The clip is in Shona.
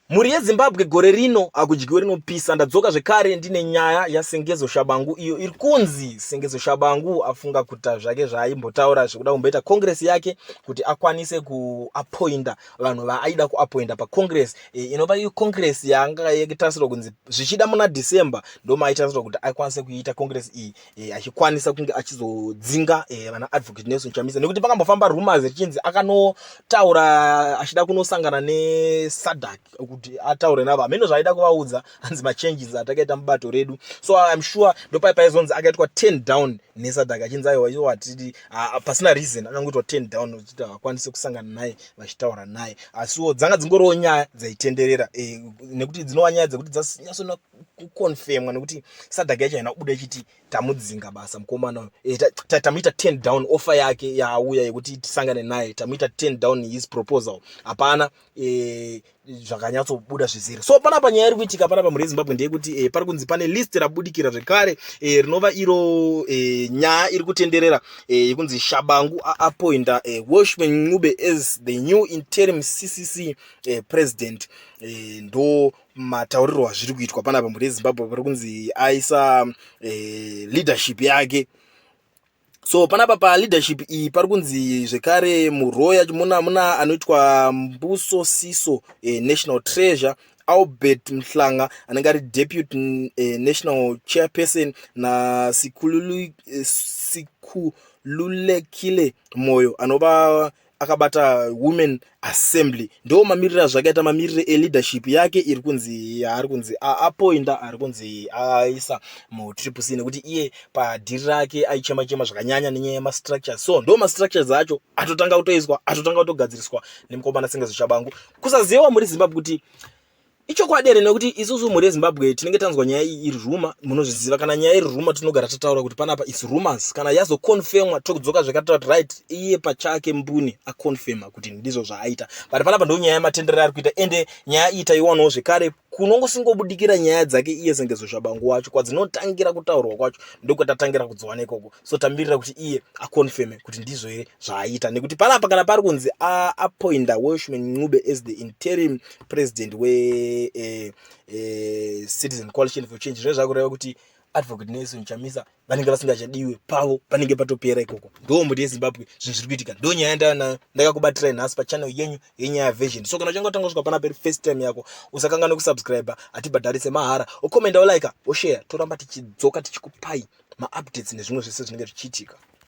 Mhuri yeZimbabwe, gore rino hakudyiwe rinopisa. Ndadzoka zvekare ndine nyaya yaSengezo Shabangu, iyo iri kunzi Sengezo Shabangu afunga kuita zvake zvaaimbotaura zvekuda kumboita congress yake kuti akwanise kuapoinda vanhu vaaida kuapoinda pacongress inova iyo congress yaanga yatarisirwa kunzi zvichida muna December ndo maaitarisirwa kuti akwanise kuiita congress iyi, achikwanisa kunge achizodzinga vana Advocate Nelson Chamisa, nekuti pakambofamba rumors richinzi akanotaura achida kunosangana neSADC kuti ataure navo. Hameno zvaaida kuvaudza, hanzi machanges atakaita mubato redu. So I'm sure ndopai paizonzi akaitwa turn down neSADC, achinzi aiwa, iwo hatidi, pasina reason, akangoitwa turn down uchiti havakwanisi kusangana naye vachitaura naye. Asiwo dzanga dzingoriwo nyaya dzaitenderera, nekuti dzinova nyaya dzekuti dzanyasona kuconfirmwa, nekuti SADC yacho haina kubuda ichiti tamudzinga basa mukomana uyu, tamuita turn down offer yake yaauya yekuti tisangane naye, tamuita turn down his proposal. Hapana zvakanyatsobuda zvizere. So panapa nyaya iri kuitika panapa, mhuri yeZimbabwe, ndeyekuti pari kunzi pane list rabudikira zvekare, rinova iro nyaya iri kutenderera yekunzi Shabangu aapointa Welshman Ncube as the new interim CCC president. Ndo mataurirwo azviri kuitwa panapa, mhuri yeZimbabwe. Pari kunzi aisa leadership yake. So panapa paleadership iyi pari kunzi zvekare murow yacho muna anoitwa Mbuso Siso, national treasurer, Albert Mhlanga anenge ari deputy national chairperson, na Sikhululekile Moyo anova akabata Women Assembly. Ndo mamiriro azvakaita, mamiriro eleadership yake iri kunzi yaari kunzi aapoinda, ari kunzi aisa muTriple C, nekuti iye padhiri rake aichema chema zvakanyanya nenyaya yemastructures. So ndo mastructures acho atotanga kutoiswa, atotanga kutogadziriswa nemukomana Sengezo Shabangu. Kusaziva muri Zimbabwe kuti ichokwadi here, nekuti isusu mhuri yeZimbabwe tinenge tanzwa nyaya iyi iri rumour. Munozviziva, kana nyaya iri rumour tinogara tataura kuti panapa it's rumors. Kana yazoconfirmwa, tokudzoka zvekataura kuti right, iye pachake mbuni aconfirma kuti ndizvo zvaaita. But panapa ndo nyaya yematenderero ari kuita. Ende nyaya iyi taiwanawo zvekare kunongosingobudikira nyaya dzake iye Sengezo Shabangu wacho, kwadzinotangira kutaurwa kwacho ndokwatatangira kudziwana ikoko. So tamirira kuti iye aconfirme kuti ndizvo here zvaaita, nekuti panapa kana pari kunzi aapointa Welshman Ncube as the interim president we Citizen Coalition for Change, zvinenge zvakureva kuti Advocate Nelson Chamisa vanenge vasingachadiwe pavo, panenge patopera ikoko. Ndo mhuri yeZimbabwe zvinhu zviri kuitika, ndo nyaya ndanayo ndakakubatirai nhasi pachannel yenyu yeNyaya Version. So kana uchinge watanga kusvika panapa iri first time yako, usakanganwe kusubscribe, hatibhadharise, mahara. Ukomenda, ulike, ushare, toramba tichidzoka tichikupai maupdates nezvimwe zvese zvinenge zvichiitika.